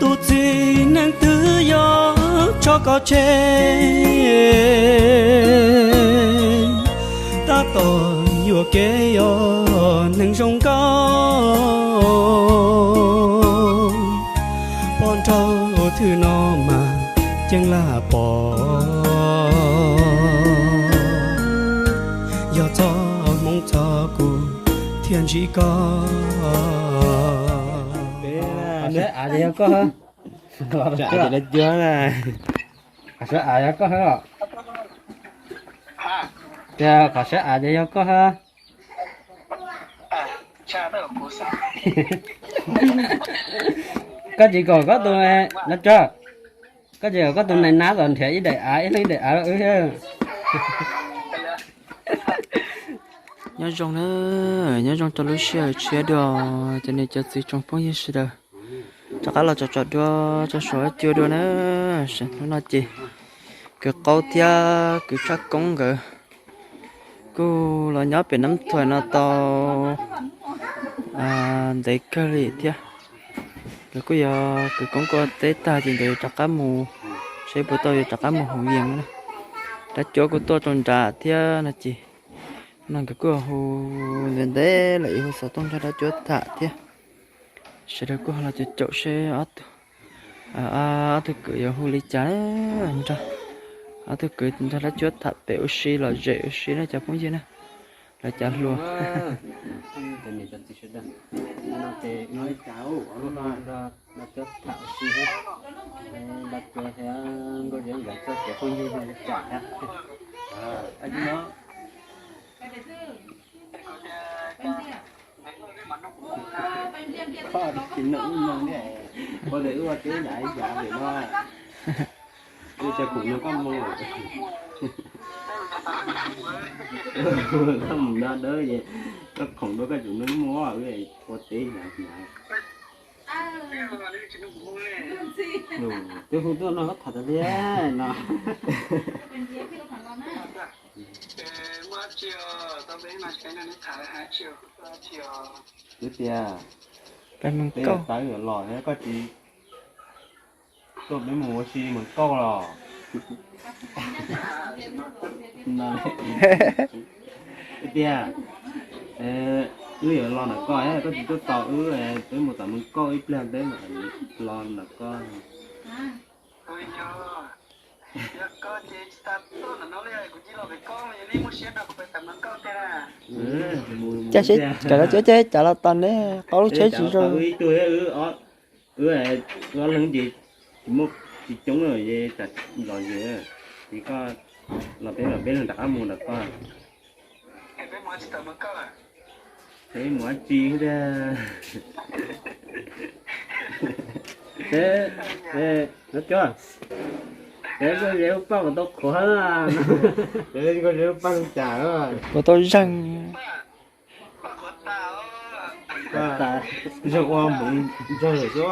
Tus txiv neej twg yog tso koj tseg, tab tom yuam kev yog neeg zoo nkauj. Poj nraug thwm no mas ceeb laj pom, yog txoj hmoov txog kuv thiaj ntsib koj. Qhov saib av ces yog koj, qhov saib av yog koj, qhov saib av ces yog koj. Koj tsis kom koj tus, no tso, koj tsis kom koj tus nais nab los nrhiav ib daim av, ib leeg ib daim av rau wb. Nyob zoo na, nyob zoo rau lub sij hawm tshiab dua, cov niam cov txiv tsoom phooj ywg sawv daws rov qab los tsom tsom dua tso suav cua dua na. Hnub no ces kwv Qaub thiab kwv Tshaj Koob nkawd kuj los nyob pem Nab Thuam no tau ntev kawg li thiab. Nkawd kuj yog kwv Koob kuj ua teb tag ces nkawd yuav rov qab mus, seb puas tau yuav rov qab mus Hauv Vias na. Dab Cuab kuj tuaj rau nram thiab no ces no nkawd kuj hu ntev ntev lawm hu xov tooj nrog Dab Cuab tham thiab. Sawv daws kuj ho los caum caum seb ob tug, ob tug kwv yuav hu li cas nrog, ob tug kwv nrog Dab Cuab tham pem ua si lom zem ua si na cov phooj ywg na, lawv cov hluas. Koj tsis nug ub nug ne, ua tes ua teb nram yav lawm no. Ua cas khoom no koj mus, koj mus no dawb es koj khoom dua koj tseem nug mus ua teb nram yav. Twb hu tuaj no koj tham tas li no. Twb tias peb mus teb nkauj tawv los thiab koj tsis tuaj peb mus ua si mus nkauj los. Twb tias wb yuav los ntawm koj, koj tsis tuaj tos wb, peb mus tom mus nkauj ib pliag peb mam los ntawm koj. Cas seb cov no cuab ces cas los tos ne, qau lub tsheb tsis zoo. Wb ob leeg ces tsis muaj, tsis coob lawm es tsam los ze, ces koj los peb mam peb leeg rov qab mus ntawm koj. Peb mus dab tsi tiag? Peb, no cuab, peb koj ze lub paj puas tau qhuav na? Peb koj ze lub paj li cas? Puas tau zeeg? Zeeg ua hmoov ntsaws xwb.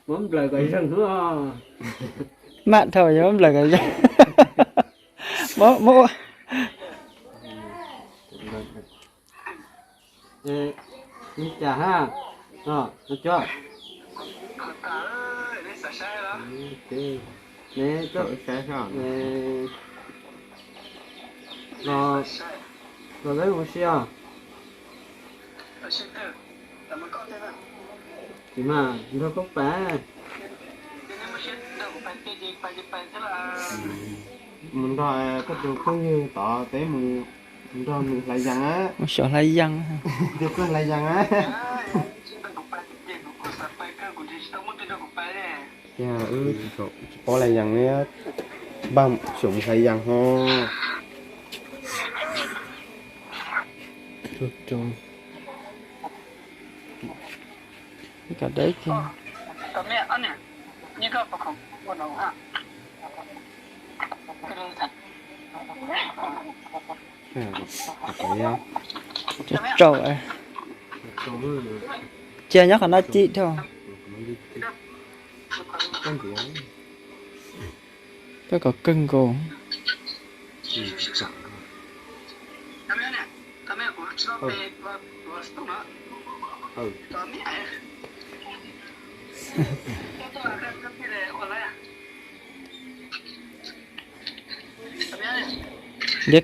Muab nplawm kom zeeg xwb. Maj dhau, yuav muab nplawm kom zeeg. Muab, muab. Li cas ha? No cuab, ne, los, los peb mus ua si os. Tsis mas nrog koj pais, mus nrog koj tus phooj ywg tod peb mus nrog nws hlais yas na. Mus xyuas hlais yas. Tus koj hlais yas na. Tiag, wb tsis paub hlais yas li, npaj xyuas mus hlais yas ho. Kom deb kiag. Tsau, cia nyob qhov no cim dhau. Peb kom kawg nkaus. Ntiav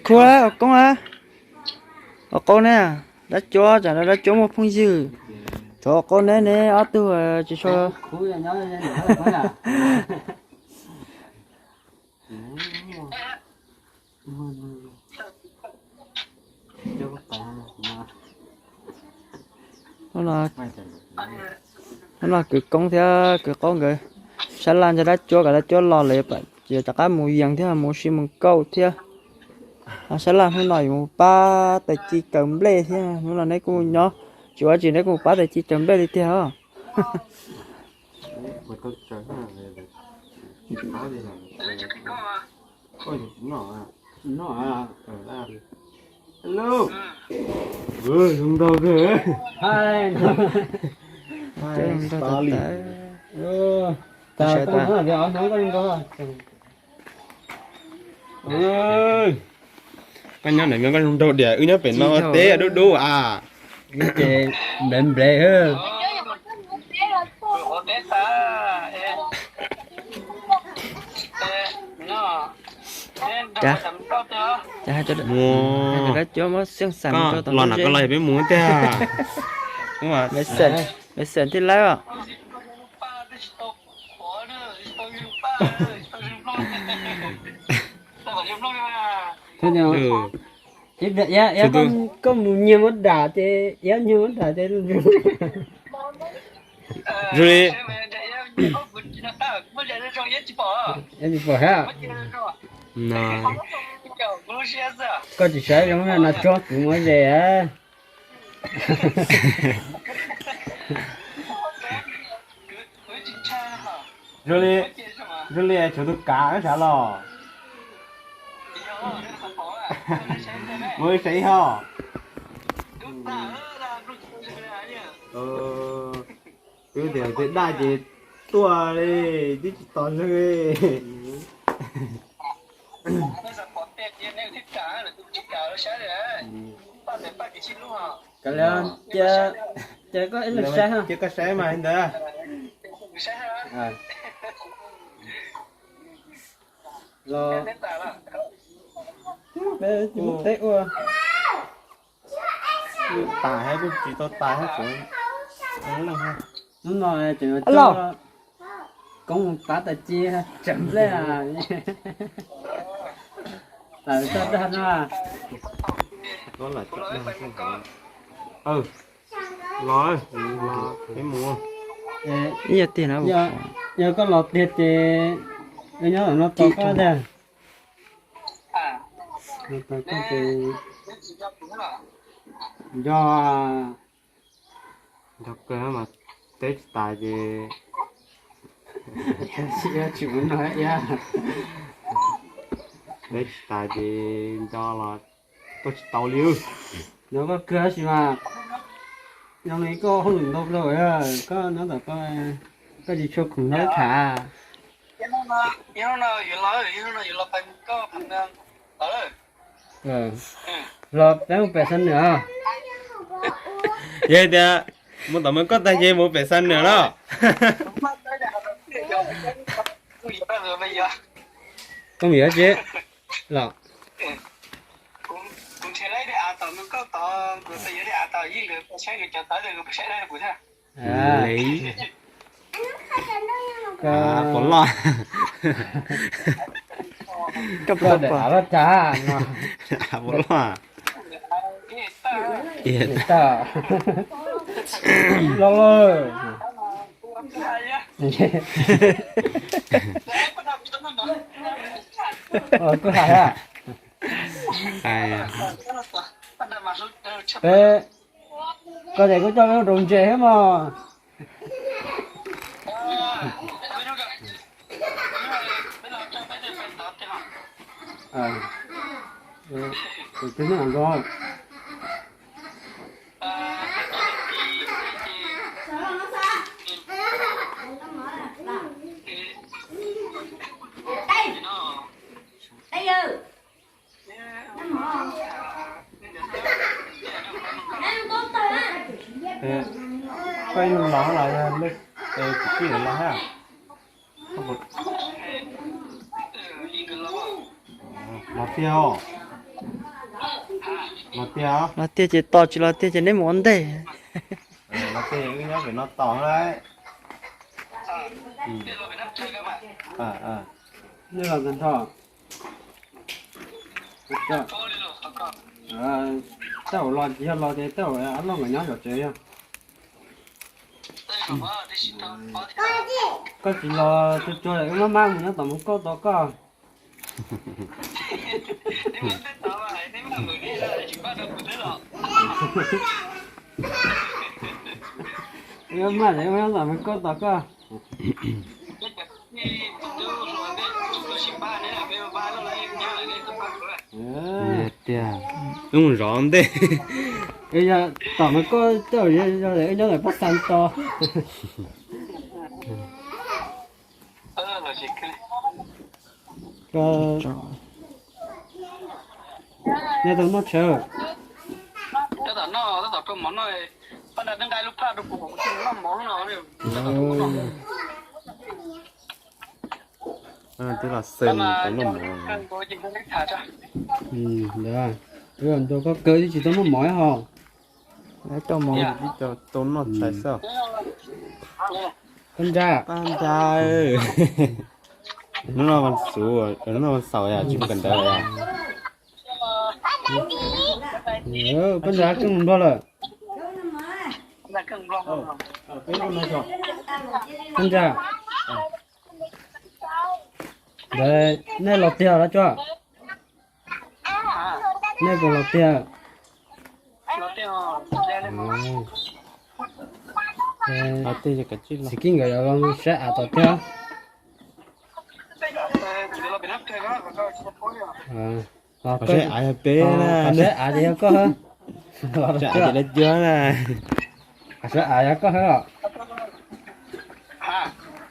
khuab ua koob a, ua qauv neb, dab cuab tsam dab cuab muaj phooj ywg, tsov ua qauv neb ne ob tug tsis tshua. Hnub no kwv koob thiab kwv qauj nkawd sab laj nrog dab cuab kom dab cuab los lawm, ces rov qab mus yees thiab mus ua si mus nkauj thiab. Sab laj hnub no yuav mus pab tais ci kaws nplej thiab, hnub no neb kuj nyob tsis ua tsi neb kuj mus pab tais ci kaws nplej li tiag os. Zoo nraug kawg. Koj nyob ntawm koj zoo nraug diam, wb nyob pem no teb dub dub a. Ces nplev nplev. Los na koj los yog peb mus tiag. Mexem thiab lawm. Koj mus nyiag muab dam ces, iab nyiag muab dam ces zoo li. Tsis pom hab. Koj tsis saib zoo no tsob kuv muab ze. Zoo li, zoo li tshuav tus kav sav los. Mus saib ho. Twb tias tej daj ces tuaj li, twb tsis tos neeg li. Kav liam, cia koj ib leeg saib ha. Cia koj saib mas li ntawd. Los peb tsis muaj teb ua. Tais hab kuj tsis tau tais hab tseem leej. Hnub no tseem coj koob mus pab tais ci tsam nplej. Tawm toj dag no. Los, peb mus. Ib yam tiag na. Yog koj los tiag ces nyob no tos koj ntag. Nco, nco kawg mas teb tsis tas ces, teb tsis tas ces nco los tuaj tsis tau li. Nco koj kawg tab sis mas, yog li koj hauj lwm ntau kawg, koj nyob ntawm koj, koj tsis tshua khoom nrog tham. Los peb mus pem Xam Nwm. Yog tias mus tom Mev Koj tag ces mus pem Xam Nwm los. Koj mus yuav tsi los? Puas loj? Koj puas loj? Puas loj? Loj lawm. Kuj hais a. Peb, koj ces kuj coj peb ua rau ntses thiab mog. Tus twg nyob hauv zos? Koj ib leeg los los yog leej twg los hab? Los tiag os. Los tiag. Los tiag ces tos, tsis los tiag ces neb mus ua ntej. Los tiag wb nyob pem no tos lawm. Nej los tag nrho. Tej zaum los tsis yog los ces tej zaum ob leeg nkawd nyob zov tsev yog. Koj tsis los tsuag tsuag wb maj maj mus nyob tom Hmoob Kauj tos koj. Wb maj maj wb nyob tom Hmoob Kauj tos koj. Tiag, wb mus zov ntej. Yog tom Hmoob Kauj tej zaum yog wb nyob ntawm Paj Xas tos. Nej tau noj tshawv? Twb los xwb tau noj mov. Ntawd, wb nrog koj kawg twb tsis tau noj mov hos. Tau mov tsis tau noj tshais xwb. Paj Ntsa, Paj Ntsa, hnub no vas xuv, hnub no vas xaum yom, tsis mus kawm ntawv yom? Paj Ntsa keej mus Nplog lawm. Paj Ntsa, ntawd nej los tiag los cov? Nej puas los tiag? Txiv Kib nkawd yuav los saib av tom tiag. Qhov saib av yog peb na. Qhov saib av ces yog koj hab. Qhov saib av ces yog koj hab.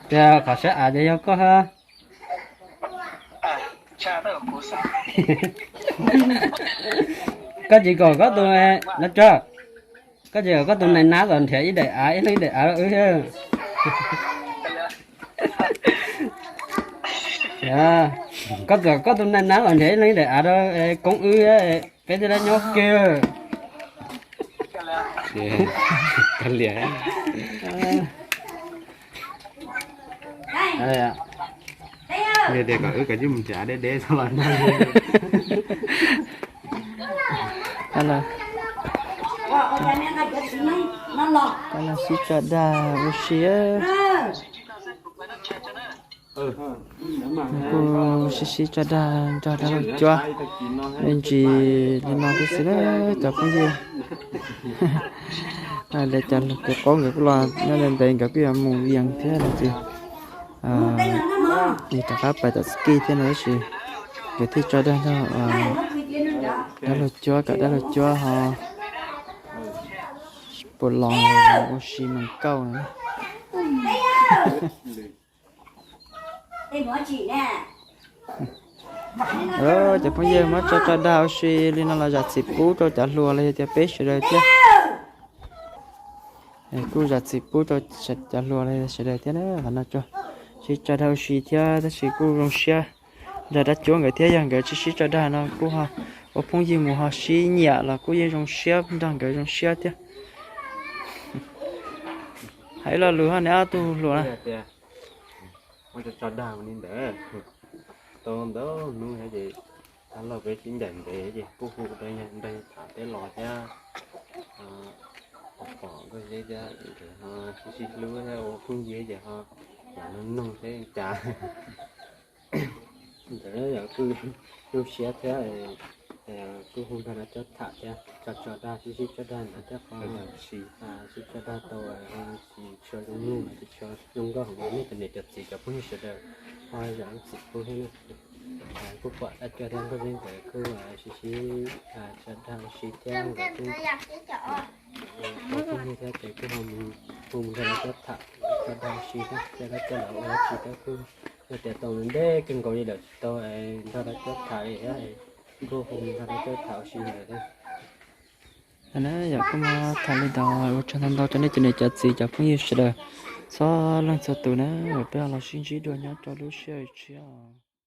Qhov saib av ces yog koj hab. Koj tsis kom koj tus, no tso, koj tsis kom koj tus nais nab los nrhiav ib daim av, ib leeg ib daim av rau wb thiab. Koj txawm koj tus nais nab los nrhiav ib leeg ib daim av rau koob wb, peb thiaj li nyob kiag. Koj liam. Yog tias kom wb kom coj mus nrhiav deb deb txog los nag. Los sib tso dag ua si. Kuj sib sib tso dag nrog dab laug Cuab me ntsis li no tib si na cov phooj ywg. Li cov lus kws qaub nkawd kuj los nyob ntev ntev, nkawd kuj yuav mus Vias thiab no ces nws rov qab pais tom Ski thiab no tab sis nkawd thiaj tso dag nrog dab laug Cuab kom dab laug Cuab ho puas los ua si mus nkauj no. Cov phooj ywg, muab tso tso dag ua si li no los zam txim pub rau cov hluas los yog tias peb sawv daws thiab. Kuj zam txim pub rau cov hluas los yog sawv daws thiab na, qhov no tso, sib tso dag ua si thiab tab sis kuj zoo siab nrog dab Cuab nkawd thiab, yog nkawd tsis sib tso dag no kuj ho ua phooj ywg mus ho sib nyiam los kuj yeej zoo siab nrog nkawd zoo siab thiab. Hais ib lo lus hab neb ob tug hluas na. Muab tso tso dag li ntawd, tau ntau hnub thiab ces dab laug peb sib ncaim ntev ces kuj hu rau yawg nrog yawg tham teb los thiab, pom nkauj zeb thiab nkawd ho sib sib hlub thiab ua phooj ywg ces ho tham noog noog seb cas. Ntawd yog kuj zoo siab thiab, kuj hu nrog dab Cuab tham thiab tso tso dag sib sib tso dag ntawd thiab qhov sib tso dag tau ho tsis tshua zoo mloog los tsis tshua zoo nkauj hauv nej cov niam cov txiv cov phooj ywg sawv daws ho zam lub txim pub thiab na. Kuj pom dab Cuab thiab nkauj zeb nkawd kuj sib sib tso dag ua si thiab nkawd kuj ua phooj ywg thiab ces kuj ho hu mus nrog dab Cuab tham tso dag ua si thiab, dab Cuab lawv ua dab tsi thiab kuj yog tias tau ntev kawg nkaus li lawm tsis tau nrog dab Cuab tham li thiab, kuj hu mus nrog dab Cuab tham ua si ntawd thiab. Tag na yom, kuj muab tham li ntawd, ua tsaug ntau ntau rau nej cov niam cov txiv cov phooj ywg sawv daws txhua leej txhua tus na, peb ho los sib ntsib dua nyob rau lub sij hawm tshiab.